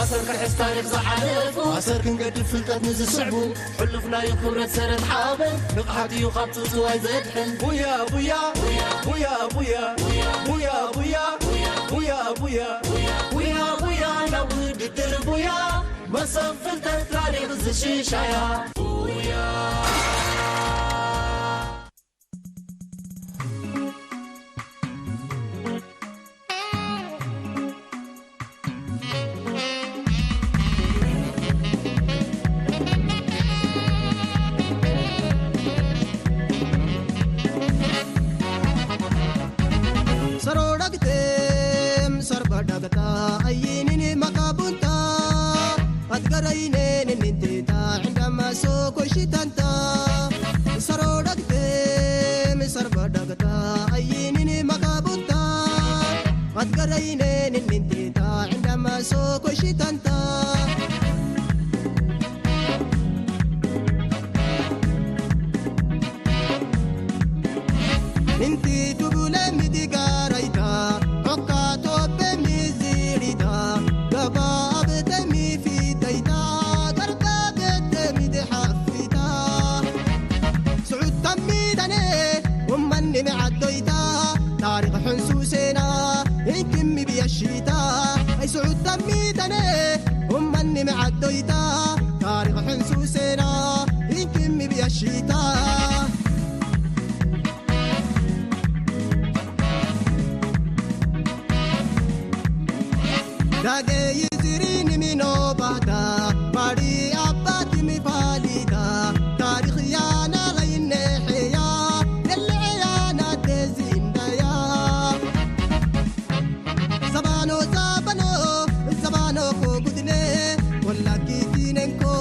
ኣሰር ክሕዝ ታሪኽ ዝሓለፉ፣ ኣሰር ክንገድፍ ፍልጠት ንዝስዕቡ፣ ሕሉፍ ናይ ክብረት ሰረት ሓበን፣ ንቕሓት እዩ ካብ ጽውጽዋይ ዘድሕን። ቡያ ቡያ፣ ቡያ ቡያ፣ ቡያ ቡያ፣ ቡያ ቡያ፣ ቡያ ቡያ፣ ናብ ውድድር ቡያ፣ መሰብ ፍልጠት ታሪኽ ዝሽሻያ። ቡያ። Saroo dhagdeem sarba dhagdaa ayyiinin maqaa buntaa. Adgarayineen nintiitaa indhamma soo koshitanta. Saroo dhagdeem sarba dhagdaa ayyiinin maqaa buntaa. Adgarayineen nintiitaa indhamma soo koshitanta. Inti tubule miti garaita, okka tope mi zirita, gaba abete mi fitaita, garga bete mi de hafita. Su'ud tammi tane, ummanni mi addoita, tarik hunsu sena, inkim mi biyashita. Ay su'ud tammi tane, ummanni mi addoita, tarik hunsu sena, inkim mi biyashita. Dage yiziri ni mi no bata, mari abati mi palita, tarik yana gaine heya, lele yana dezindaya. Sabano, sabano, sabano ko gudne, wallaki tinenko,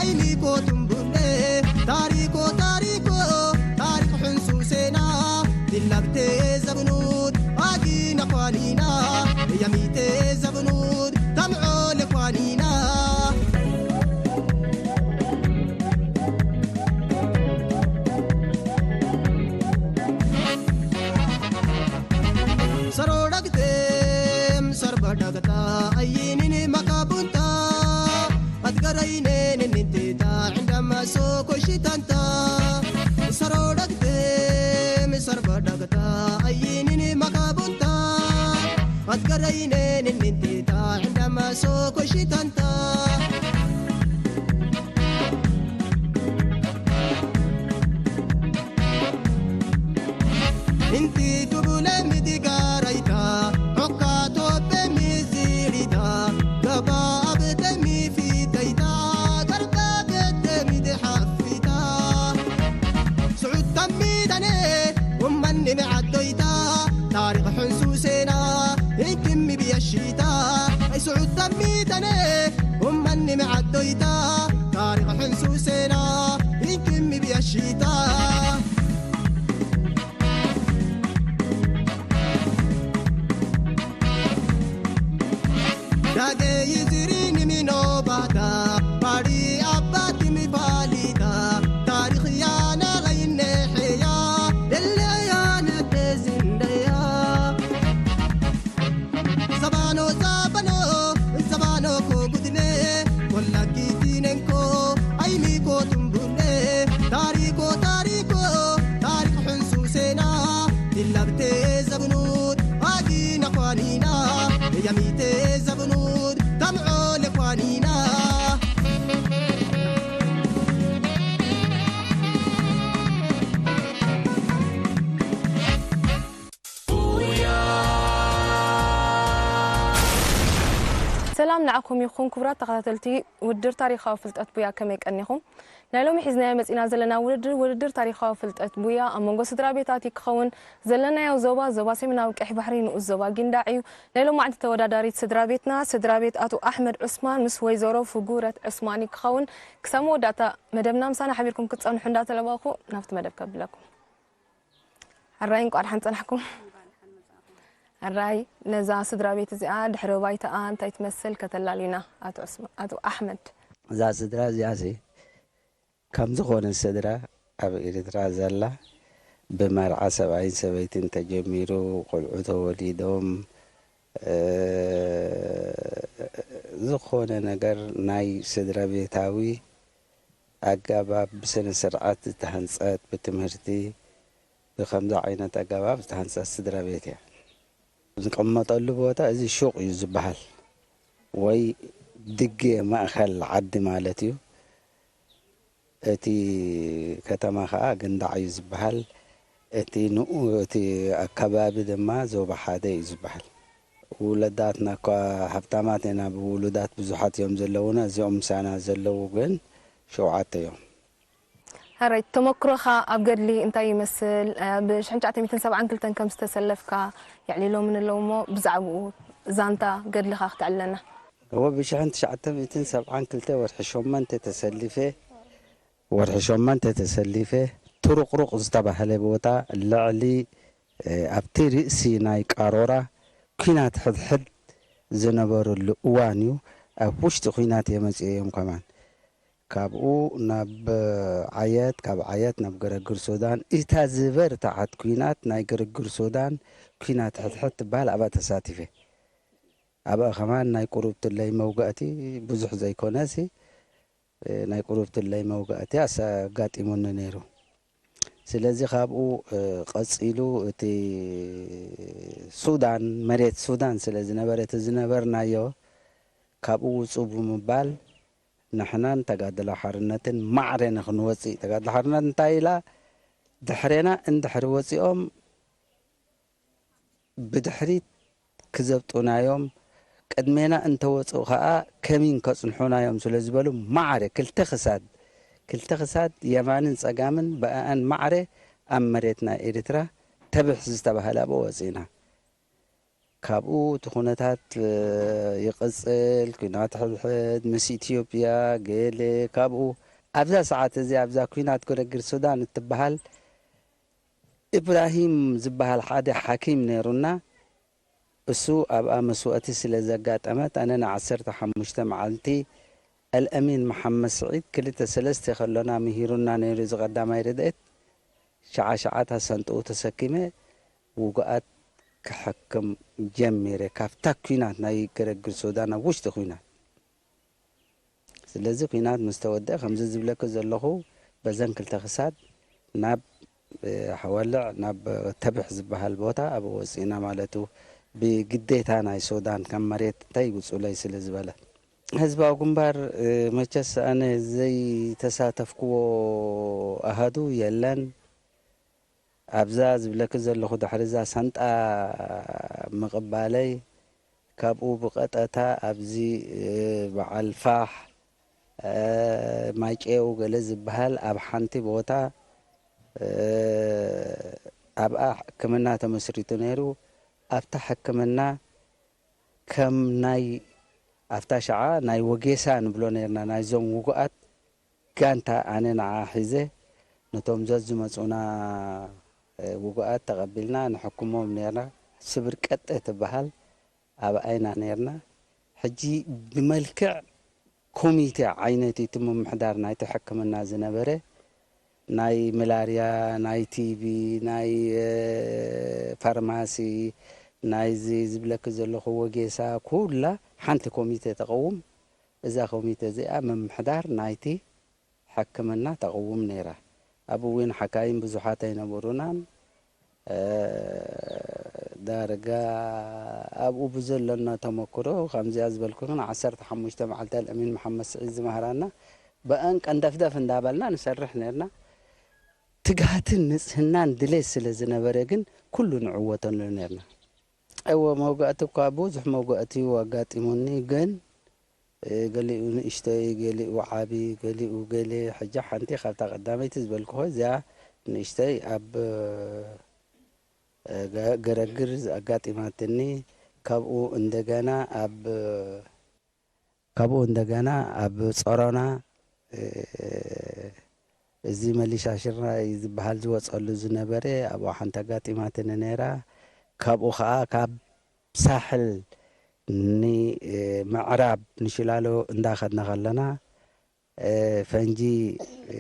aini ko tumbune, tariko, tariko, tarik hunsu sena, dilabte zabnud, agina kwanina, yamite zabnud, tam'o le kwanina. Saroo dhagdeem sarba dhagdaa ayyiinin maqaa buntaa. Adgarayineen nintiitaa indhamma soo koshitanta. Saroo dhagdeem sarba dhagdaa ayyiinin maqaa buntaa. Adgarayineen nintiitaa indhamma soo koshitanta. Inti tubule miti garaita, okka tope mi zirita, gaba abete mi fitaita, garga bete mi de hafita. Su'ud tammi tane, ummanni mi addoita, tarik hunsu sena, inkim mi biyashita. Ay su'ud tammi tane, ummanni mi addoita, tarik hunsu sena, inkim mi biyashita. Dage yiziri ni mi no bata, mari abati mi palita, tarik yana gaine heya, lele yana dezindaya. Sabano, sabano, sabano ko gudne, wallaki tinenko, aini ko tumbune, tariko, tariko, tarik hunsu sena, dilabte zabnud, agina kwanina, yamite zabnud, tam'o le kwanina. ሰላም ንዓኹም ይኹን ክቡራት ተኸታተልቲ ውድድር ታሪኻዊ ፍልጠት ቡያ፣ ከመይ ቀኒኹም? ናይ ሎሚ ሒዝናዮ መጺና ዘለና ውድድር፣ ውድድር ታሪኻዊ ፍልጠት ቡያ ኣብ መንጎ ስድራ ቤታት እዩ ክኸውን። ዘለናዮ ዞባ፣ ዞባ ሰሜናዊ ቀይሕ ባሕሪ ንኡስ ዞባ ጊንዳዕ እዩ። ናይ ሎማዕንቲ ተወዳዳሪት ስድራ ቤትና፣ ስድራ ቤት ኣቶ ኣሕመድ ዑስማን ምስ ወይዘሮ ፍጉረት ዑስማን እዩ ክኸውን። ክሳብ መወዳእታ መደብና ምሳና ሓቢርኩም ክትጸንሑ እንዳተለባኹ ናብቲ መደብ ከብለኩም። ሕራይ እንቋዕ ደሓን ጸናሕኩም። ሕራይ ነዛ ስድራ ቤት እዚኣ ድሕረ ባይታኣ እንታይ ትመስል ከተላልዩና ኣቶ ዑስማ-፣ ኣቶ ኣሕመድ። እዛ ስድራ እዚኣሲ ከም ዝኾነ ስድራ ኣብ ኤርትራ ዘላ ብመርዓ ሰብኣይን ሰበይትን ተጀሚሩ ቆልዑ ተወሊዶም፣ እ፣ ዝኾነ ነገር ናይ ስድራ ቤታዊ ኣገባብ ብስነ ስርዓት ዝተሃንጸት፣ ብትምህርቲ፣ ብኸምዚ ዓይነት ኣገባብ ዝተሃንጸት ስድራ ቤት እያ። ዝቕመጠሉ ቦታ እዚ ሹቕ እዩ ዝበሃል፣ ወይ ድጌ ማእከል ዓዲ ማለት እዩ። እቲ ከተማ ኸኣ ገንዳዕ እዩ ዝበሃል። እቲ ንኡ-፣ እቲ ኣከባቢ ድማ ዞባ ሓደ እዩ ዝበሃል። ውለዳትና እኳ ሃብታማት ኢና፣ ብውሉዳት ብዙሓት እዮም ዘለዉና። እዚኦም ምሳና ዘለዉ ግን ሸውዓተ እዮም። ሕራይ፣ ተመክሮኻ ኣብ ገድሊ እንታይ ይመስል? ብ ሽሕን ትሽዓተ ሚእትን ሰብዓን ክልተን ከም ዝተሰለፍካ የዕሊሎምን ኣለዉ እሞ፣ ብዛዕባኡ ዛንታ ገድልኻ ክተዕልለና። እወ፣ ብ ሽሕን ትሽዓተ ሚእትን ሰብዓን ክልተ ወርሒ ሸሞንተ ተሰሊፈ፣ ወርሒ ሸሞንተ ተሰሊፈ፣ ትሩቕሩቕ ዝተባህለ ቦታ ልዕሊ፣ እ፣ ኣብቲ ርእሲ ናይ ቃሮራ ኲናት ሕድሕድ ዝነበረሉ እዋን እዩ። ኣብ ውሽጢ ኲናት እዮም መጺኦም ከማን። ካብኡ ናብ ዓየት፣ ካብ ዓየት ናብ ገረግር ሱዳን፣ እታ ዝበርትዓት ኲናት ናይ ገረግር ሱዳን ኲናት ሕድሕድ ትበሃል፣ ኣብኣ ተሳቲፈ። ኣብኣ ከማን ናይ ቁሩብ ትለይ መውጋእቲ፣ ብዙሕ ዘይኮነሲ፣ እ፣ ናይ ቁሩብ ትለይ መውጋእቲ ኣሳ-፣ ኣጋጢሙኒ ነይሩ። ስለዚ ካብኡ፣ እ፣ ቀጺሉ እቲ ሱዳን፣ መሬት ሱዳን ስለ ዝነበረ፣ እቲ ዝነበርናዮ ካብኡ ውጹ ብምባል፣ ንሕናን ተጋድሎ ሓርነትን ማዕረ ንኽንወጽእ፣ ተጋድሎ ሓርነት እንታይ ኢላ፣ ድሕሬና እንድሕሪ ወጺኦም ብድሕሪት ክዘብጡናዮም፣ ቅድሜና እንተወጹ ኸኣ ከሚን ከጽንሑናዮም ስለ ዝበሉ፣ ማዕረ ክልተ ክሳድ፣ ክልተ ክሳድ የማንን ጸጋምን ብኣኣን ማዕረ ኣብ መሬት ናይ ኤርትራ ተብሕ ዝተባህለ ኣብኡ ወጺእና። ካብኡ እቲ ኩነታት፣ እ፣ ይቕጽል፣ ኲናት ሕድሕድ ምስ ኢትዮጵያ ገለ። ካብኡ ኣብዛ ሰዓት እዚ ኣብዛ ኲናት ገረግር ሱዳን እትበሃል፣ ኢብራሂም ዝበሃል ሓደ ሓኪም ነይሩና። እሱ ኣብኣ መስዋእቲ ስለ ዘጋጠመት፣ ኣነ ንዓሰርተ ሓሙሽተ መዓልቲ፣ ኣልኣሚን መሓመድ ስዒድ ክልተ ሰለስተ ከሎና ምሂሩና ነይሩ፣ እዚ ቀዳማይ ረድኤት። ሸዓ ሸዓት ኣሳንጥኡ ተሰኪመ ውጉኣት ክሕክም ጀሚረ፣ ካብታ ኲናት ናይ ገረግር ሱዳን ኣብ ውሽጢ ኲናት። ስለዚ ኲናት ምስ ተወድአ፣ ከምዚ ዝብለኪ ዘለኹ፣ በዘን ክልተ ክሳድ ናብ፣ እ፣ ሓወልዕ፣ ናብ ተብሕ ዝበሃል ቦታ ኣብኡ ወጺእና ማለቱ፣ ብግዴታ ናይ ሱዳን ካብ መሬት እንታይ ይውጹለይ ስለ ዝበለ። ህዝባዊ ግንባር፣ እ፣ መቸስ ኣነ ዘይተሳተፍክዎ ኣሃዱ የለን። ኣብዛ ዝብለኪ ዘለኹ ድሕሪ እዛ ሳንጣ ምቕባለይ፣ ካብኡ ብቐጠታ ኣብዚ፣ እ፣ በዓል ፋሕ፣ እ፣ ማይጨው ገለ ዝበሃል ኣብ ሓንቲ ቦታ፣ እ፣ ኣብኣ ሕክምና ተመስሪቱ ነይሩ። ኣብታ ሕክምና ከም ናይ፣ ኣብታ ሸዓ ናይ ወጌሳ ንብሎ ነይርና፣ ናይዞም ውጉኣት ጋንታ ኣነ ንዓ ሒዘ ነቶም ዘዝመጹና፣ እ፣ ውጉኣት ተቐቢልና ንሕክሞም ነይርና። ስብር ቀጠ ትበሃል ኣብኣ ኢና ነይርና። ሕጂ ብመልክዕ ኮሚቴ ዓይነት እዩ እቲ ምምሕዳር ናይቲ ሕክምና ዝነበረ። ናይ መላርያ፣ ናይ ቲቢ፣ ናይ፣ እ፣ ፋርማሲ፣ ናይዚ ዝብለኪ ዘለኹ ወጌሳ፣ ኩላ ሓንቲ ኮሚቴ ተቐውም። እዛ ኮሚቴ እዚኣ ምምሕዳር ናይቲ ሕክምና ተቐውም ነይራ። ኣብኡ እውን ሓካይም ብዙሓት ኣይነበሩናን። እ፣ ዳርጋ ኣብኡ ብዘሎና ተመክሮ፣ ከምዚኣ ዝበልኩኽን ዓሰርተ ሓሙሽተ መዓልቲ ኣልኣሚን መሓመድ ስዒድ ዝመሃራና፣ ብኣን ቀንደፍደፍ እንዳበልና ንሰርሕ ነርና። ትግሃትን ንጽህናን ድሌት ስለ ዝነበረ ግን፣ ኩሉ ንዕወተሉ ነርና። እወ፣ መውጋእቲ እኳ ብዙሕ መውጋእቲ እዩ ኣጋጢሙኒ፣ ግን፣ እ፣ ገሊኡ ንእሽተይ፣ ገሊኡ ዓቢ፣ ገሊኡ ገለ። ሕጂ ሓንቲ ካብታ ቀዳመይቲ ዝበልክዎ እዚኣ ንእሽተይ ኣብ፣ እ፣ ገ-፣ ገረግር ኣጋጢማትኒ። ካብኡ እንደገና ኣብ፣ ካብኡ እንደገና ኣብ ጾሮና፣ እ፣ እዚ መሊሻ ሽራይ ዝበሃል ዝወጸሉ ዝነበረ፣ ኣብኡ ሓንቲ ኣጋጢማትኒ ነይራ። ካብኡ ኸኣ ካብ ሳሕል ን-፣ እ፣ ምዕራብ ንሽላሎ እንዳኸድና ከለና፣ እ፣ ፈንጂ፣ እ፣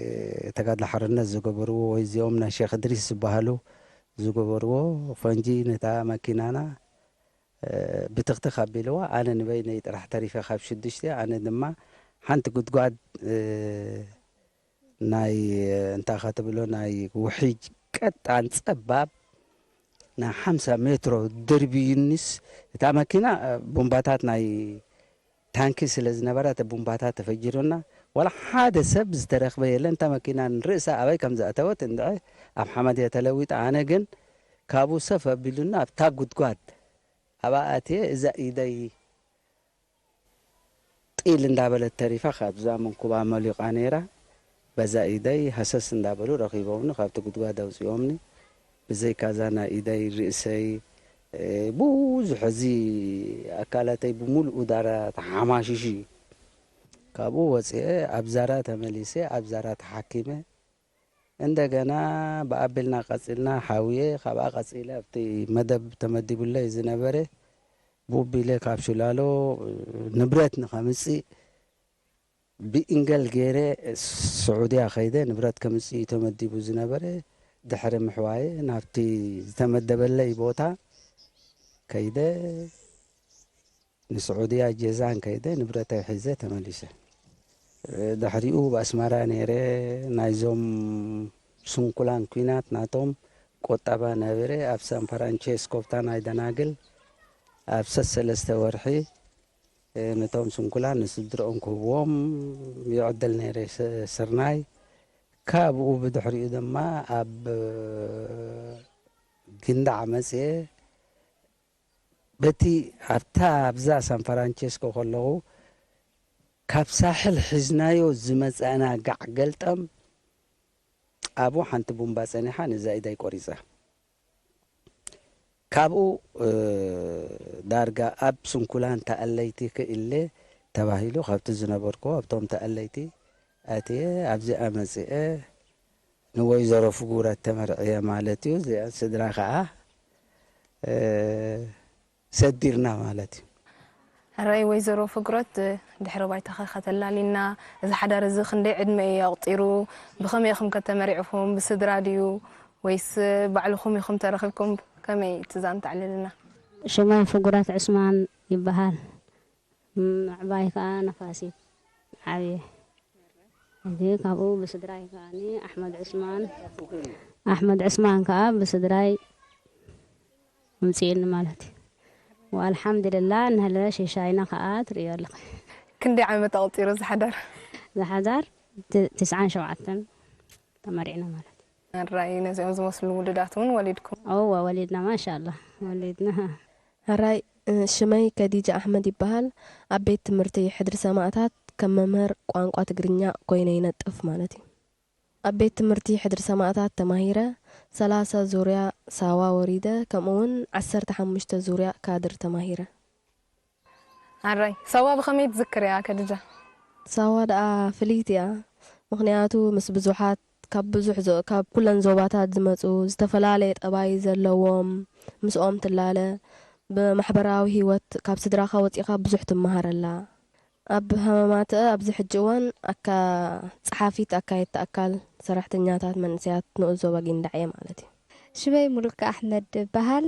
ተጋድሎ ሓርነት ዝገበርዎ፣ ወይ እዚኦም ናይ ሼክ እድሪስ ዝበሃሉ ዝገበርዎ ፈንጂ ነታ መኪናና፣ ብትኽትኽ ኣቢልዋ። ኣነ ንበይነይ ጥራሕ ተሪፈ ካብ ሽዱሽተ። ኣነ ድማ ሓንቲ ጉድጓድ ናይ እንታይ ኸትብሎ ናይ ውሒጅ ቀጣን ጸባብ ናይ ሓምሳ ሜትሮ ደርብዩኒስ እታ መኪና ቡምባታት ናይ ታንኪ ስለ ዝነበራ እቲ ቡምባታት ተፈጅሩና ዋላ ሓደ ሰብ ዝተረኽበ የለን። እታ መኪና ንርእሳ ኣበይ ከም ዝኣተወት እንድዐ ኣብ ሓመድ እያ ተለዊጣ። ኣነ ግን ካብኡ ሰፍ ኣቢሉና ኣብታ ጉድጓድ ኣብኣ ኣትየ እዛ ኢደይ ጢል እንዳበለት ተሪፋ ካብዛ መንኩባ መሊቓ ነይራ። በዛ ኢደይ ሃሰስ እንዳበሉ ረኺቦምኒ ካብቲ ጉድጓድ ኣውፂኦምኒ። ብዘይካዛ ናይ ኢደይ ርእሰይ ብዙሕ እዚ ኣካላተይ ብምሉኡ ዳራ ተሓማሽሽ እዩ። ካብኡ ወፅአ ኣብ ዛራ ተመሊሰ ኣብ ዛራ ተሓኪመ። እንደገና ብኣቢልና ቀፂልና ሓውየ ካብኣ ቀፂለ ኣብቲ መደብ ተመዲቡለይ ዝነበረ ብኡቢለ ካብ ሽላሎ ንብረት ንኸምፅእ ብኢንገል ገይረ ስዑድያ ከይደ ንብረት ከምፅእ እዩ ተመዲቡ ዝነበረ። ድሕሪ ምሕዋየ ናብቲ ዝተመደበለይ ቦታ ከይደ ንስዑድያ ጀዛን ከይደ ንብረተይ ሒዘ ተመሊሰ። ድሕሪኡ ብኣስመራ ነይረ ናይዞም ስንኩላን ኲናት ናቶም ቁጠባ ነብረ ኣብ ሳን ፍራንቸስኮ ብታ ናይ ደናግል ኣብ ሰሰለስተ ወርሒ ነቶም ስንኩላን ንስድርኦም ክህብዎም ይዕድል ነይረ ስርናይ። ካብኡ ብድሕሪኡ ድማ ኣብ ግንዳዕ መፅየ። በቲ ኣብታ ኣብዛ ሳን ፍራንቸስኮ ከለኹ ካብ ሳሕል ሒዝናዮ ዝመፀእና ጋዕ ገልጠም ኣብኡ ሓንቲ ቡምባ ፀኒሓ ነዛ ኢደይ ቆሪፃ። ካብኡ ዳርጋ ኣብ ስንኩላን ተኣለይቲ ክእለ ተባሂሉ ካብቲ ዝነበርኩ ኣብቶም ተኣለይቲ ኣትየ ኣብዚኣ መፅአ ንወይዘሮ ፍጉረት ተመርዕየ ማለት እዩ። እዚኣ ስድራ ከዓ ሰዲርና ማለት እዩ። ሕራይ ወይዘሮ ፍጉረት ድሕሪ ባይታኸ ከተላሊና እዚ ሓዳር እዚ ክንደይ ዕድመ እዩ ኣቑፂሩ? ብኸመይ ኢኹም ከተመሪዕኹም? ብስድራ ድዩ ወይስ ባዕልኹም ኢኹም ተረኺብኩም? ከመይ ትዛን ተዕልልና? ሽመይ ፍጉራት ዕስማን ይበሃል። ምዕባይ ከዓ ነፋሲት ዓብየ። ሕጂ ካብኡ ብስድራይ ከዓኒ ኣሕመድ ዑስማን ኣሕመድ ዑስማን ከዓ ብስድራይ ኣምፅኡኒ ማለት እዩ። ወኣልሓምድልላ እናሃለለ ሽሻይና ከዓ ትርእዮ ኣለኺ። ክንደይ ዓመት ኣቑፂሩ እዚ ሓዳር? ዝሓዳር ትስዓን ሸውዓተን ተመሪዕና ማለት እዩ። ኣራይ ነዚኦም ዝመስሉ ውሉዳት እውን ወሊድኩም? እወ ወሊድና ማሻኣላ ወሊድና። ሕራይ ሽመይ ከዲጃ ኣሕመድ ይበሃል። ኣብ ቤት ትምህርቲ ሕድሪ ሰማእታት ከም መምህር ቋንቋ ትግርኛ ኮይነ ይነጥፍ ማለት እዩ። ኣብ ቤት ትምህርቲ ሕድሪ ሰማእታት ተማሂረ፣ ሰላሳ ዙርያ ሳዋ ወሪደ፣ ከምኡ እውን ዓሰርተ ሓሙሽተ ዙርያ ካድር ተማሂረ። ሕራይ ሳዋ ብኸመይ ትዝክርያ ከድጃ? ሳዋ ደኣ ፍልይቲ እያ፣ ምኽንያቱ ምስ ብዙሓት ካብ ብዙሕ ካብ ኩለን ዞባታት ዝመፁ ዝተፈላለየ ጠባይ ዘለዎም ምስኦም ትላለ። ብማሕበራዊ ህይወት ካብ ስድራኻ ወፂእኻ ብዙሕ ትመሃር ኣላ። ኣብ ሃመማትኣ ኣብዚ ሕጂ እዋን ኣካ ፀሓፊት ኣካየድቲ ኣካል ሰራሕተኛታት መንእሰያት ንኡስ ዞባ ጊንዳዕ እየ ማለት እዩ። ሽመይ ሙሉካ ኣሕመድ እበሃል።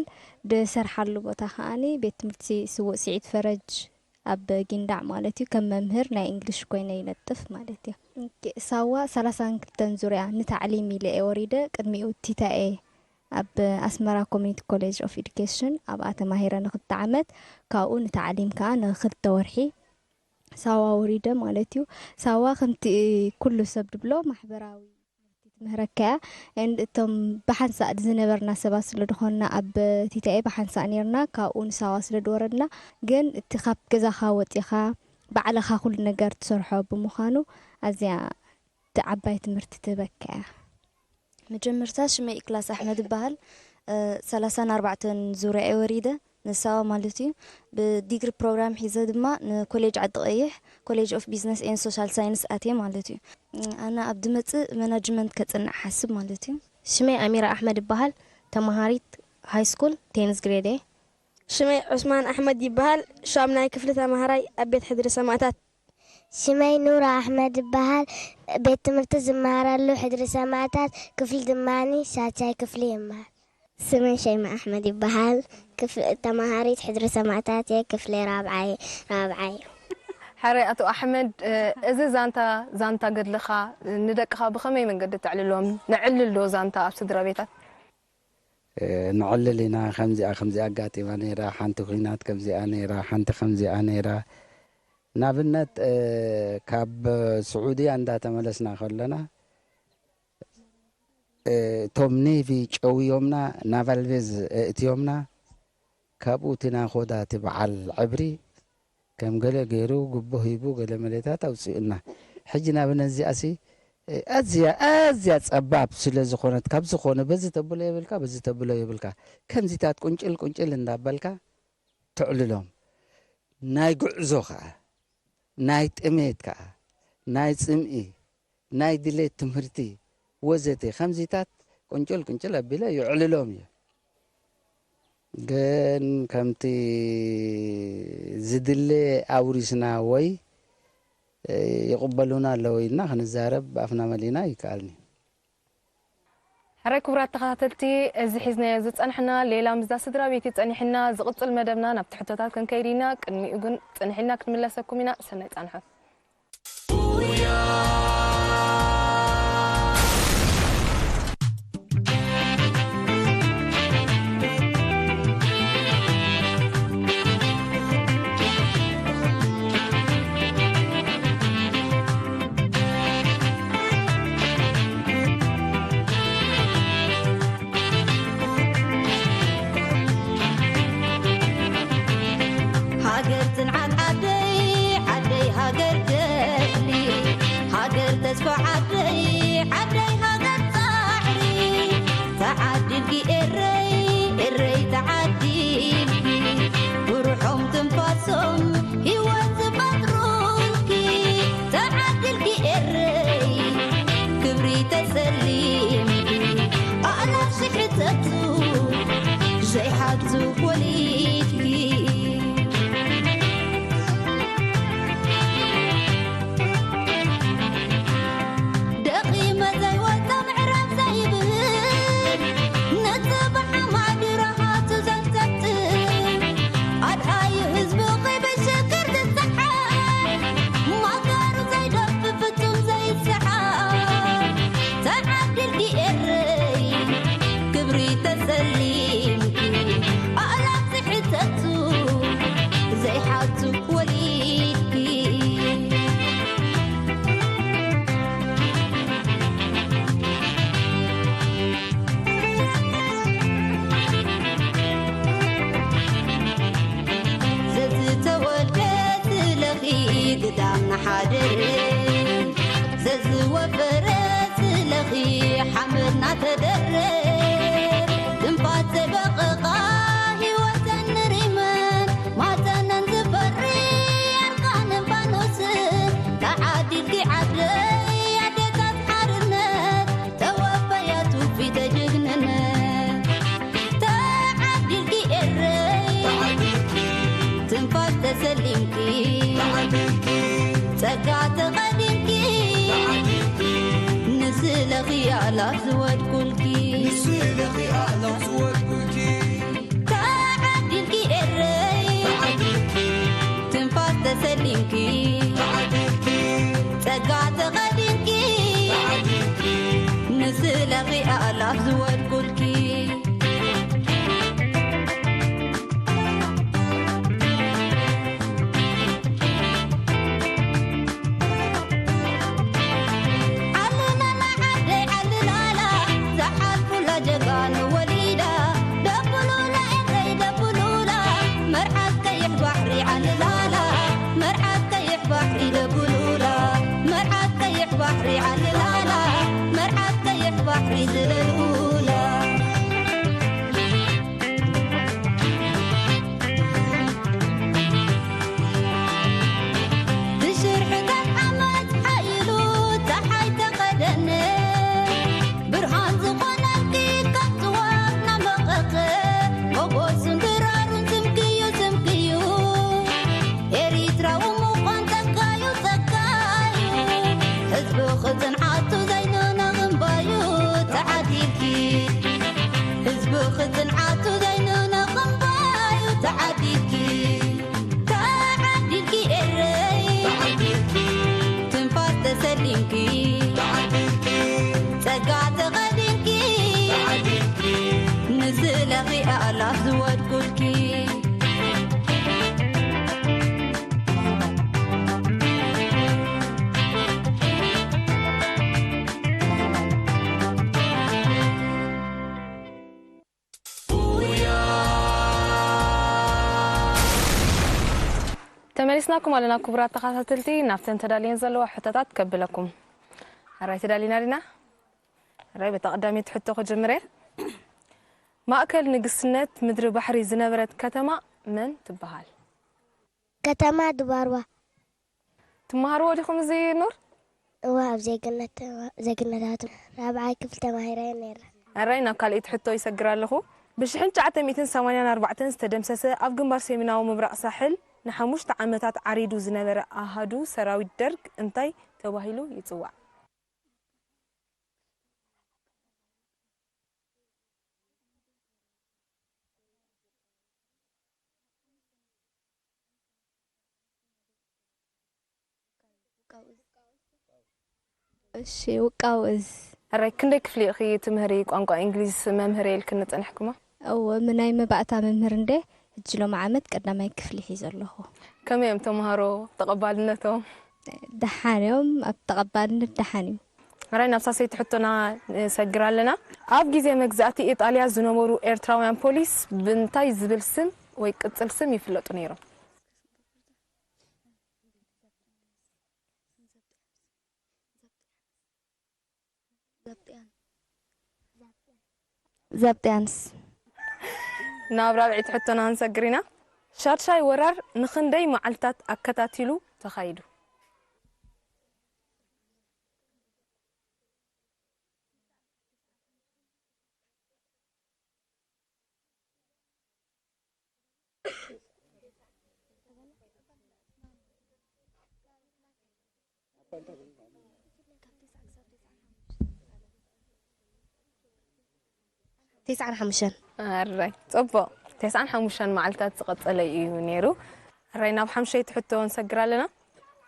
ድሰርሓሉ ቦታ ከኣኒ ቤት ትምህርቲ ስዉእ ስዒድ ፈረጅ ኣብ ጊንዳዕ ማለት እዩ። ከም መምህር ናይ እንግሊሽ ኮይነ ይነጥፍ ማለት እዩ። ሳዋ ሰላሳን ክልተን ዙርያ ንታዕሊም ኢለ እየ ወሪደ። ቅድሚኡ ቲታኤ ኣብ ኣስመራ ኮሚኒቲ ኮሌጅ ኦፍ ኢዱኬሽን ኣብኣ ተማሂረ ንክልተ ዓመት። ካብኡ ንታዕሊም ከኣ ንክልተ ወርሒ ሳዋ ወሪደ ማለት እዩ። ሳዋ ከምቲ ኩሉ ሰብ ድብሎ ማሕበራዊ ትምህረካ እያ። And እቶም ብሓንሳእ ዝነበርና ሰባት ስለ ዝኾንና ኣብ ቲታኤ ብሓንሳእ ነርና ካብኡ ንሳዋ ስለ ድወረድና ግን እቲ ካብ ገዛኻ ወፂኻ ባዕልኻ ኩሉ ነገር ትሰርሖ ብምዃኑ ኣዝያ ዓባይ ትምህርቲ ትህበካ እያ። መጀመርታ ሽመይ ኢክላስ ኣሕመድ እበሃል። ሰላሳን ኣርባዕተን ዙርያ እየ ወሪደ ንሳዋ ማለት እዩ። ብዲግሪ ፕሮግራም ሒዘ ድማ ንኮሌጅ ዓዲ ቀይሕ ኮሌጅ ኦፍ ቢዝነስ ኤን ሶሻል ሳይንስ ኣትየ ማለት እዩ። ኣነ ኣብ ድመፅእ መናጅመንት ከፅንዕ ሓስብ ማለት እዩ። ሽመይ ኣሚራ ኣሕመድ እበሃል። ተመሃሪት ሃይ ስኩል ቴንዝ ግሬድ እየ። ሽመይ ዑስማን ኣሕመድ ይበሃል። ሻምናይ ክፍሊ ተማሃራይ ኣብ ቤት ሕድሪ ሰማእታት። ሽመይ ኑር ኣሕመድ እበሃል። ቤት ትምህርቲ ዝመሃረሉ ሕድሪ ሰማእታት ክፍሊ ድማ ሻቻይ ክፍሊ ይመሃል። ስመይ ሸይማ ኣሕመድ ይበሃል። ክፍ-፣ ተማሃሪት ሕድሪ ሰማእታት እየ። ክፍለይ ራብዓይ፣ ራብዓይ። ሕራይ ኣቶ ኣሕመድ፣ እ፣ እዚ ዛንታ፣ ዛንታ ገድልኻ ንደቅኻ ብኸመይ መንገዲ ተዕልሎም? ነዕልል ዶ ዛንታ ኣብ ስድራ ቤታት? እ፣ ነዕልል ኢና። ከምዚኣ፣ ከምዚኣ ኣጋጢማ ነይራ፣ ሓንቲ ኲናት ከምዚኣ ነይራ፣ ሓንቲ ከምዚኣ ነይራ። ንኣብነት፣ እ፣ ካብ ስዑድያ እንዳተመለስና ከለና፣ እ፣ እቶም ኔቪ ጨውዮምና፣ ናቫል ቤዝ እእትዮምና፣ ካብኡ እቲ ናኾዳ እቲ በዓል ዕብሪ ከም ገለ ገይሩ ጉቦ ሂቡ ገለ መለታት ኣውፅኡና። ሕጂ ንኣብነት እዚኣሲ፣ እ፣ ኣዝያ፣ ኣዝያ ጸባብ ስለ ዝኾነት፣ ካብ ዝኾነ በዚ ተብሎ የብልካ፣ በዚ ተብሎ የብልካ። ከምዚታት ቁንጭል ቁንጭል እንዳበልካ ተዕልሎም። ናይ ጉዕዞ ከኣ፣ ናይ ጥሜት ከኣ፣ ናይ ጽምኢ፣ ናይ ድሌት ትምህርቲ ወዘተ ከምዚታት ቁንጭል ቁንጭል ኣቢለ ይዕልሎም እየ። ግን ከምቲ ዝድለ ኣውሪስና ወይ፣ እ፣ ይቕበሉና ኣለዉ ኢልና ክንዛረብ ኣፍና መሊእና ኣይከኣልኒ። ሕራይ ክቡራት ተኸታተልቲ፣ እዚ ሒዝናዮ ዝጸንሕና ሌላ ምስዛ ስድራ ቤት እዩ ጸኒሕና። ዝቕጽል መደብና ናብቲ ሕቶታት ክንከይድ ኢና። ቅድሚኡ ግን ጽንሕ ኢልና ክንምለሰኩም ኢና። ሰናይ ጻንሖት። ሃገር ጽንዓት ዓደይ፣ ዓደይ ሃገር ገድሊ፣ ሃገር ተስፋ ዓደይ፣ ዓደይ ሃገር ጻዕሪ። ተዓዲልኪ ኤረይ፣ ኤረይ ተዓዲልኪ፣ ብሩሖም ትንፋሶም ህይወት ዝፈጥሩልኪ። ተዓዲልኪ ኤረይ፣ ክብሪ ተሰሊምኪ፣ ኣእላፍ ሽሕተቱ ዘይሓቱ ወሊድኪ። ደኺመ ዘይወጾ ምዕራፍ ዘይብህል፣ ነቲ ብሓማዱ ረሃቱ ዘንጠጥን፣ ኣድሃዩ ህዝቢ ከይበሸክር ዝጸዓር፣ ማጋሩ ዘይደፍእ ፍጹም ዘይሰዓር። ተዓዲልኪ ኤረይ፣ ክብሪ ተሰሊምኪ፣ ኣእላፍ ዝሕተቱ ዘይሓቱ ወሊድኪ። ዘዝተወልደ ስለኺ ግዳም ንሓድር፣ ዘዝወፈረ ስለኺ ሓመድ ናተደረ፣ ትንፋስ ዘይበቐቓ ህይወተን ንሪመን፣ ማፀነን ዝፈሪ ኣርቃንን ፋኖስን፣ ተዓዲልኪ ዓደይ ኣዴታት ሓርነት፣ ተወፈያ ትውፊተ ጅግንነት። ተዓዲልኪ ኤረይ፣ ትንፋስ ተሰሊምኪ፣ ጸጋ ተቐዲምኪ፣ ንስለኺ ኣላፍ ዝወድቁልኪ። ተዓዲልኪ ኤረይ፣ ትንፋስ ተሰሊምኪ፣ ጸጋ ተቐዲምኪ፣ ንስለኺ ኣእላፍ ዝወድቁልኪ። ዓልላላ ዓደይ ዓልላላ፣ ዝሓልፉላ ጀጋኑ ወሊዳ፣ ደቡሉላ ኤረይ ደቡሉላ፣ መርዓት ቀይሕ ባሕሪ ዓልላላ፣ መርዓት ቀይሕ ባሕሪ ደቡሉላ፣ መርዓት ቀይሕ ባሕሪ ዓልላላ፣ መርዓት ቀይሕ ባሕሪ ዝለሉላ። ብሽርሕታት ዓመት ሓይሉ ጸሓይ ተኸደነ፣ ብርሃን ዝኾነልኪ ካብ ጽዋር ናመቐኸ፣ ሞጎስን ድራሩን ስምክዩ፣ ስምክዩ። ኤሪትራዊ ምዃን ጸጋዩ፣ ጸጋዩ። ህዝብኺ ጽንዓቱ ዘይንነቕ እምባዩ፣ ተዓዲልኪ ተኸዲንኪ፣ ጸጋ ተኸዲንኪ፣ ንዝለኺ ኣእላፍ ዝወድቁልኪ። ተመሊስናኩም ኣለና ክቡራት ተኸታተልቲ፣ ናብተን ተዳልየን ዘለዋ ሕቶታት ከብለኩም። ሕራይ ተዳሊና ዲና? ሕራይ በታ ቀዳመይቲ ሕቶ ክጅምር እየ። ማእከል ንግስነት ምድሪ ባሕሪ ዝነበረት ከተማ መን ትበሃል? ከተማ ድባርዋ። ትመሃርዎ ዲኹም እዚ ኑር? እወ፣ ኣብ ዜግነት፣ ዜግነታት ራብዓይ ክፍሊ ተማሂረ ነይረ። ሕራይ ናብ ካልኣይቲ ሕቶ ይሰግር ኣለኹ። ብሽሕን ትሽዓተ ሚእትን ሰማንያን ኣርባዕተን ዝተደምሰሰ ኣብ ግንባር ሰሜናዊ ምብራቕ ሳሕል ንሓሙሽተ ዓመታት ዓሪዱ ዝነበረ ኣሃዱ ሰራዊት ደርግ እንታይ ተባሂሉ ይጽዋዕ? እሺ፣ ውቃው እዝ። ሕራይ ክንደይ ክፍሊ ኢኺ ትምህሪ ቋንቋ እንግሊዝ መምህር ኢልክኒ ጸኒሕክሞ? እወ፣ ምናይ መባእታ መምህር እንደ ሕጂ ሎም ዓመት ቀዳማይ ክፍሊ ሒዘ ኣለኹ። ከመይ እዮም ተምሃሮ ተቐባልነቶም? ደሓን እዮም፣ ኣብ ተቐባልነት ደሓን እዩ። ሕራይ ናብ ሳሰይቲ ሕቶና ንሰግር ኣለና። ኣብ ግዜ መግዛእቲ ኢጣልያ ዝነበሩ ኤርትራውያን ፖሊስ ብእንታይ ዝብል ስም ወይ ቅጽል ስም ይፍለጡ ነይሮም? ዘብጥያንስ። ናብ ራብዐይቲ ሕቶና ክንሰግር ኢና። ሻድሻይ ወራር ንኽንደይ መዓልታት ኣከታቲሉ ተኻይዱ? ተስዓን ሓሙሽተን። ኣራይ ጽቡቕ። ተስዓን ሓሙሽተን መዓልታት ዝቐጸለ እዩ ነይሩ። ኣራይ ናብ ሓምሸይቲ ሕቶ ንሰግር ኣለና።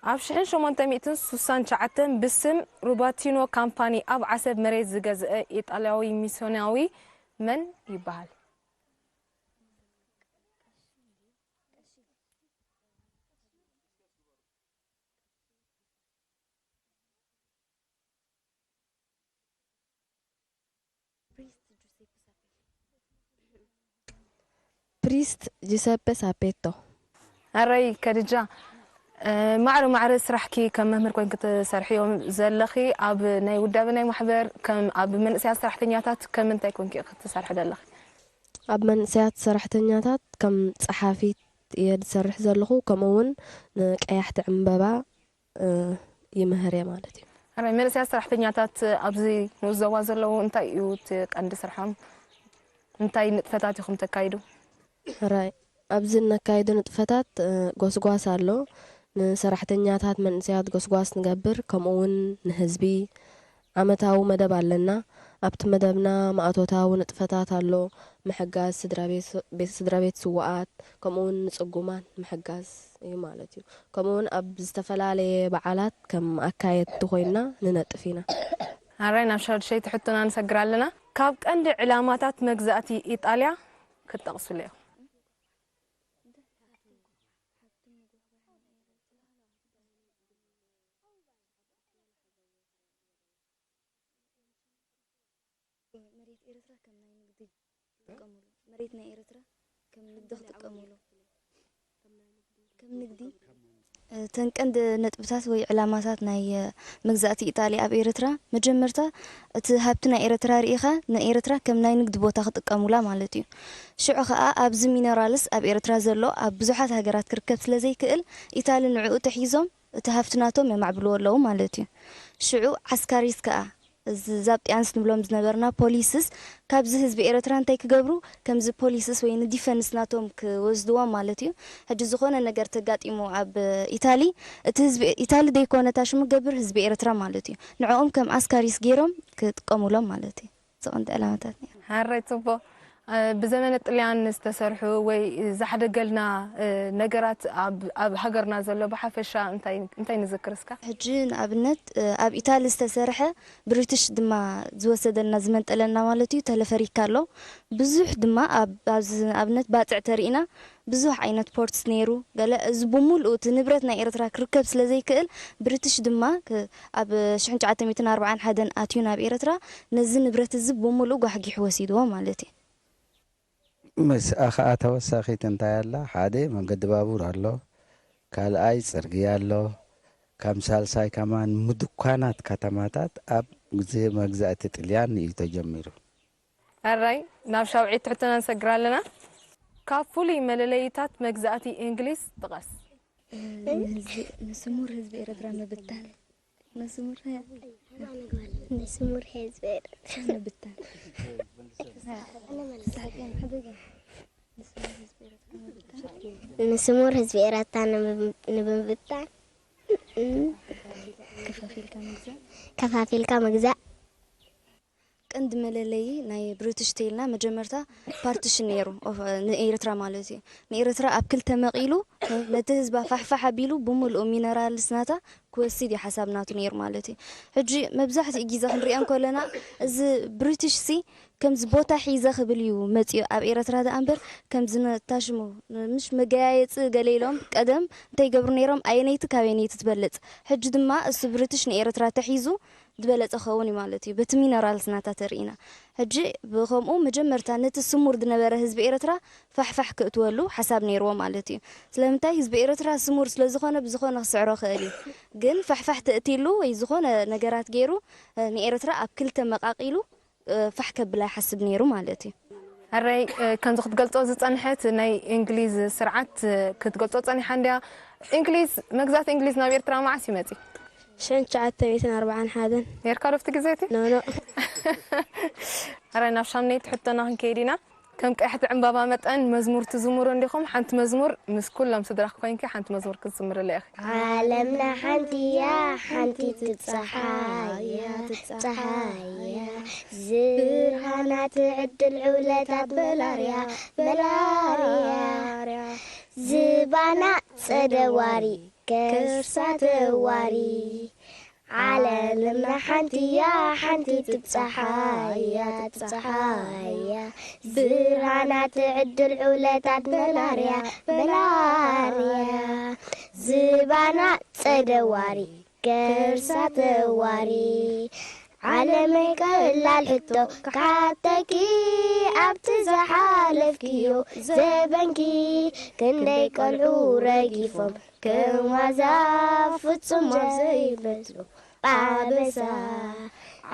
ኣብ ሽሕን ሸሞንተ ሚእትን ስሳን ትሽዓተን ብስም ሩባቲኖ ካምፓኒ ኣብ ዓሰብ መሬት ዝገዝአ ኢጣልያዊ ሚስዮናዊ መን ይበሃል? ፕሪስት ጁሰፐ ሳፔቶ። ኣረይ ከድጃ፣ ማዕረ ማዕረ ስራሕኪ ከም መምህር ኮይንኪ ትሰርሕዮ ዘለኺ፣ ኣብ ናይ ውዳበ ናይ ማሕበር፣ ከም ኣብ መንእሰያት ሰራሕተኛታት ከም እንታይ ኮይንኪ ኢኺ ትሰርሒ ዘለኺ? ኣብ መንእሰያት ሰራሕተኛታት ከም ጸሓፊት እየ ዝሰርሕ ዘለኹ፣ ከምኡ እውን ንቀያሕቲ ዕምበባ ይምህር እየ ማለት እዩ። ሕራይ መንእሰያት ሰራሕተኛታት ኣብዚ ንኡስ ዞባ ዘለዉ እንታይ እዩ እቲ ቀንዲ ስርሖም? እንታይ ንጥፈታት ኢኹም ተካይዱ? ሕራይ ኣብዚ እነካይዶ ንጥፈታት ጎስጓስ ኣሎ። ንሰራሕተኛታት መንእሰያት ጎስጓስ ንገብር፣ ከምኡ እውን ንህዝቢ ዓመታዊ መደብ ኣለና። ኣብቲ መደብና ማእቶታዊ ንጥፈታት ኣሎ፣ ምሕጋዝ ስድራ ቤት ስውኣት፣ ከምኡ እውን ንጽጉማት ምሕጋዝ እዩ ማለት እዩ። ከምኡ እውን ኣብ ዝተፈላለየ በዓላት ከም ኣካየድቲ ኮይንና ንነጥፍ ኢና። ሕራይ ናብ ሻድሸይቲ ሕቶና ንሰግር ኣለና። ካብ ቀንዲ ዕላማታት መግዛእቲ ኢጣልያ ክትጠቕሱለይ ኢኹም? መሬት ኤርትራ ከም ናይ ንግዲ ይጥቀሙሉ። መሬት ናይ ኤርትራ ከም ንግዲ ክጥቀሙሉ ከም ንግዲ እተን ቀንዲ ነጥብታት ወይ ዕላማታት ናይ መግዛእቲ ኢጣልያ ኣብ ኤርትራ መጀመርታ እቲ ሃብቲ ናይ ኤርትራ ርኢኻ ንኤርትራ ከም ናይ ንግዲ ቦታ ክጥቀሙላ ማለት እዩ። ሽዑ ኸኣ ኣብዚ ሚነራልስ ኣብ ኤርትራ ዘሎ ኣብ ብዙሓት ሃገራት ክርከብ ስለ ዘይክእል ኢታሊ ንዕኡ ተሒዞም እቲ ሃፍቲ ናቶም የማዕብልዎ ኣለዉ ማለት እዩ። ሽዑ ዓስካሪስ ከኣ እዚ ዛብ ጥያንስ ንብሎም ዝነበርና ፖሊስስ ካብዚ ህዝቢ ኤረትራ እንታይ ክገብሩ ከምዚ ፖሊስስ ወይ ንዲፈንስ ናቶም ክወስድዎም ማለት እዩ። ሕጂ ዝኾነ ነገር ተጋጢሙ ኣብ ኢታሊ እቲ ህዝቢ ኢታሊ ደይኮነ እታ ሽሙ ገብር ህዝቢ ኤረትራ ማለት እዩ። ንዕኦም ከም ዓስካሪስ ገይሮም ክጥቀሙሎም ማለት እዩ። ዝቕንዲ ዕላማታት ነይሩ። ሓራይ ጽቡቕ። ብዘመነ ጥልያን ዝተሰርሑ ወይ ዘሕደገልና ነገራት ኣብ ሃገርና ዘሎ ብሓፈሻ እንታይ ንዝክር እስካ? ሕጂ ንኣብነት ኣብ ኢታሊ ዝተሰርሐ ብሪትሽ ድማ ዝወሰደልና ዝመንጠለልና ማለት እዩ ተለፈሪካ ኣሎ። ብዙሕ ድማ ኣብዚ ንኣብነት ባፅዕ ተሪኢና ብዙሕ ዓይነት ፖርትስ ነይሩ። ገለ እዚ ብምሉኡ እቲ ንብረት ናይ ኤርትራ ክርከብ ስለ ዘይክእል ብሪትሽ ድማ ኣብ ሽሕን ትሽዓተ ሚእትን ኣርባዓን ሓደን ኣትዩ ናብ ኤርትራ ነዚ ንብረት እዚ ብምሉኡ ጓሕጊሑ ወሲድዎ ማለት እዩ። ምስኣ ኸኣ ተወሳኺት እንታይ ኣላ? ሓደ መንገዲ ባቡር ኣሎ፣ ካልኣይ ጽርግያ ኣሎ፣ ከም ሳልሳይ ከማን ምድኳናት ከተማታት ኣብ ግዜ መግዛእቲ ጥልያን እዩ ተጀሚሩ። ሕራይ ናብ ሻውዒት ትሕትና ንሰግር ኣለና። ካብ ፍሉይ መለለይታት መግዛእቲ እንግሊዝ ጥቐስ። ንስሙር ህዝቢ ኤረትራ ምብታን ንስሙር ንስሙር ህዝቢ ኤረትራ ምብታን ንስሙር ህዝቢ ኤረትራ ንምብታን ከፋፊልካ ምግዛእ ከፋፊልካ ምግዛእ ቀንዲ መለለዪ ናይ ብሪትሽ ተይልና መጀመርታ ፓርቲሽን ነይሩ ንኤርትራ ማለት እዩ። ንኤርትራ ኣብ ክልተ መቒሉ ነቲ ህዝባ ፋሕፋሕ ኣቢሉ ብምልኡ ሚነራልስ ናታ ክወስድ እዩ ሓሳብ ናቱ ነይሩ ማለት እዩ። ሕጂ መብዛሕትኡ ግዜ ክንሪኦ እንከለና እዚ ብሪትሽ ሲ ከምዚ ቦታ ሒዘ ክብል እዩ መፂኡ ኣብ ኤርትራ ደኣ እምበር ከምዚ ነታሽሙ ምሽ መገያየፂ ገለ ኢሎም ቀደም እንታይ ይገብሩ ነይሮም ኣየነይቲ ካበየነይቲ ትበልፅ። ሕጂ ድማ እሱ ብሪትሽ ንኤርትራ ተሒዙ ዝበለጸ ክኸውን እዩ ማለት እዩ በቲ ሚነራልስ ናታ ተርኢና። ሕጂ ብኸምኡ መጀመርታ ነቲ ስሙር ዝነበረ ህዝቢ ኤርትራ ፋሕፋሕ ክእትወሉ ሓሳብ ነይርዎ ማለት እዩ። ስለምንታይ ህዝቢ ኤርትራ ስሙር ስለ ዝኾነ ብዝኾነ ክስዕሮ ክእል እዩ። ግን ፋሕፋሕ ተእትይሉ ወይ ዝኾነ ነገራት ገይሩ ንኤርትራ ኣብ ክልተ መቓቒሉ ፋሕ ከብላ ይሓስብ ነይሩ ማለት እዩ። ሕራይ ከምዚ ክትገልጾ ዝጸንሐት ናይ እንግሊዝ ስርዓት ክትገልጾ ጸኒሓ እንድያ። እንግሊዝ መግዛእቲ እንግሊዝ ናብ ኤርትራ መዓስ እዩ መጺኡ? ሽሕን ትሽዓተ ሚእትን ኣርባዓን ሓደን ነርካ ዶ ኣብቲ ግዜ እቲ? ኖኖ ሕራይ ናብ ሻምነይቲ ሕቶና ክንከይድ ኢና። ከም ቀያሕቲ ዕምባባ መጠን መዝሙር ትዝምሩ እንዲኹም። ሓንቲ መዝሙር ምስ ኩሎም ስድራኺ ኮይንኪ ሓንቲ መዝሙር ክትዝምርላ ኢኺ። ዓለምና ሓንቲ እያ ሓንቲ ትብጻሓያ ትብጻሓያ ዝርሃና ትዕድል ዕውለታት መላርያ መላርያ ዝባና ጸደዋሪ ከርሳ ተዋሪ ዓለምና ሓንቲ እያ ሓንቲ ትብጻሓያ ትብጻሓያ ዝርሃና ትዕድል ዕውለታት መላርያ መላርያ ዝባና ጸደዋሪ ከርሳ ተዋሪ ዓለመይ ቀላል ሕቶ ክሓተኪ ኣብቲ ዝሓለፍክዮ ዘበንኪ ክንደይ ቆልዑ ረጊፎም ከም ዋዛ ፍጹም ዘይመስሉ ኣበሳ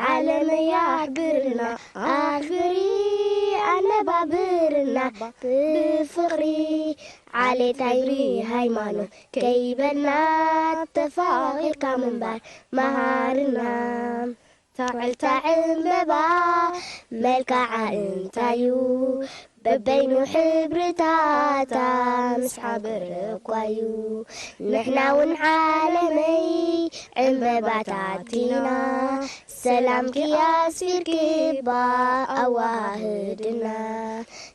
ዓለመይ ኣሕብርና ኣኽብሪ ኣነባብርና ብፍቕሪ ዓሌት ኣይሪ ሃይማኖት ከይበልና ተፋቒርካ ምንባር መሃርና። ታዕልታ ዕምበባ መልክዓ እንታዩ በበይኑ ሕብርታታ ምስ ሓበረ እኳዩ ንሕና እውን ዓለመይ ዕምበባታት ኢና ሰላምኪ ኣስፊርኪ እባ ኣዋህድና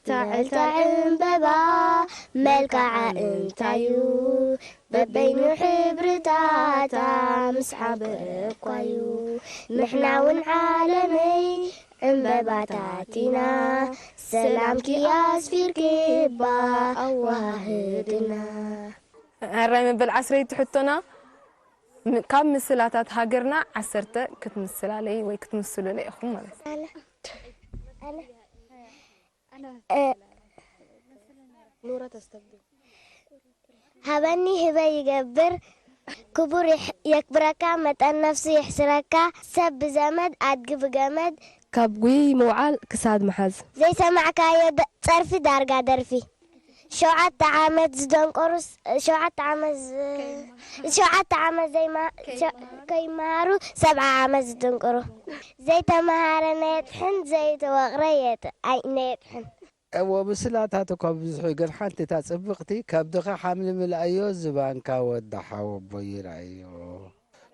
ታዕልታ ዕምበባ መልክዓ እንታዩ በበይኑ ሕብርታታ ምስ ሓበረ እኳዩ ንሕና እውን ዓለመይ ዕምበባታት ኢና ሰላምኪ ኣስፊርኪ እባ ኣዋህድና ሕራይ መበል ዓስረይቲ ሕቶና ካብ ምስላታት ሃገርና ዓሰርተ ክትምስላለይ ወይ ክትምስሉለይ ኢኹም ማለት እዩ። ሃበኒ ህበ ይገብር ክቡር የክብረካ መጠን ነፍሱ የሕስረካ ሰብ ብዘመድ ኣድጊ ብገመድ ካብ ጉይይ ምውዓል ክሳድ ምሓዝ። ዘይሰማዕካዮ ጸርፊ ዳርጋ ደርፊ። ሸውዓተ ዓመት ዝደንቆሩ ሸውዓተ ዓመት ሸውዓተ ዓመት ዘይማ ከይመሃሩ ሰብዓ ዓመት ዝድንቅሩ ዘይተመሃረ ነየጥሕን ዘይተወቕረ ነየጥሕን። እዎ ምስላታት እኳ ብዙሕ እዩ ግን ሓንቲ እታ ጽብቕቲ ከብድኻ ሓምሊ ምልኣዮ ዝባንካ ወዲ ሓወቦ ይርኣዮ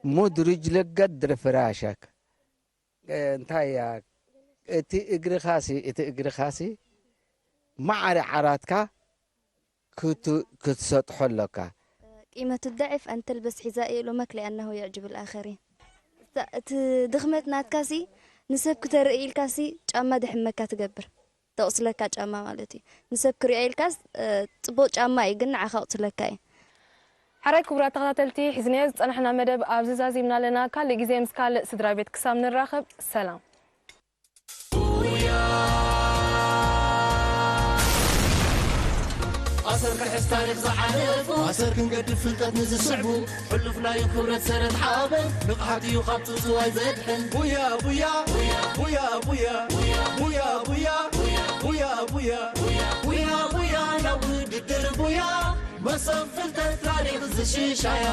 ሙድርጅ ልገድር ፍራሸክ እንታይ እያ እቲ እግርኻሲ እቲ እግርኻሲ ማዕረ ዓራትካ ክት- ክትሰጥሖ ኣለካ። قيمة الضعف أن تلبس حذاء يؤلمك لأنه يعجب الآخرين። እቲ ድኽመት ናትካሲ ንሰብ ክተርኢ ኢልካሲ ጫማ ደሕመካ ትገብር። ተቕስለካ ጫማ ማለት እዩ። ንሰብ ክሪኦ ኢልካስ ጽቡቕ ጫማ እዩ ግን ንዓኻ ኣቕስለካ እዩ። ሓራይ ክቡራት ተኸታተልቲ፣ ሒዝናዮ ዝጸናሕና መደብ ኣብዚ ዛዚምና ኣለና። ካልእ ግዜ ምስ ካልእ ስድራ ቤት ክሳብ ንራኸብ፣ ሰላም። ኣሰር ክሕዝ ታሪኽ ዝዓለፉ ኣሰር ክንገድፍ ፍልጠት ንዝስዕቡ ሕሉፍ ናዩ ክብረት ሰረት ሓበን ንቕሓት እዩ ካብ ትውትዋይ ዘድሕን ቡያ ቡያ ቡያ ቡያ ቡያ ቡያ ቡያ ቡያ ቡያ ቡያ ናብ ውድድር ቡያ መሰብ ፍልጠት ታሪኽ ዝሽሻያ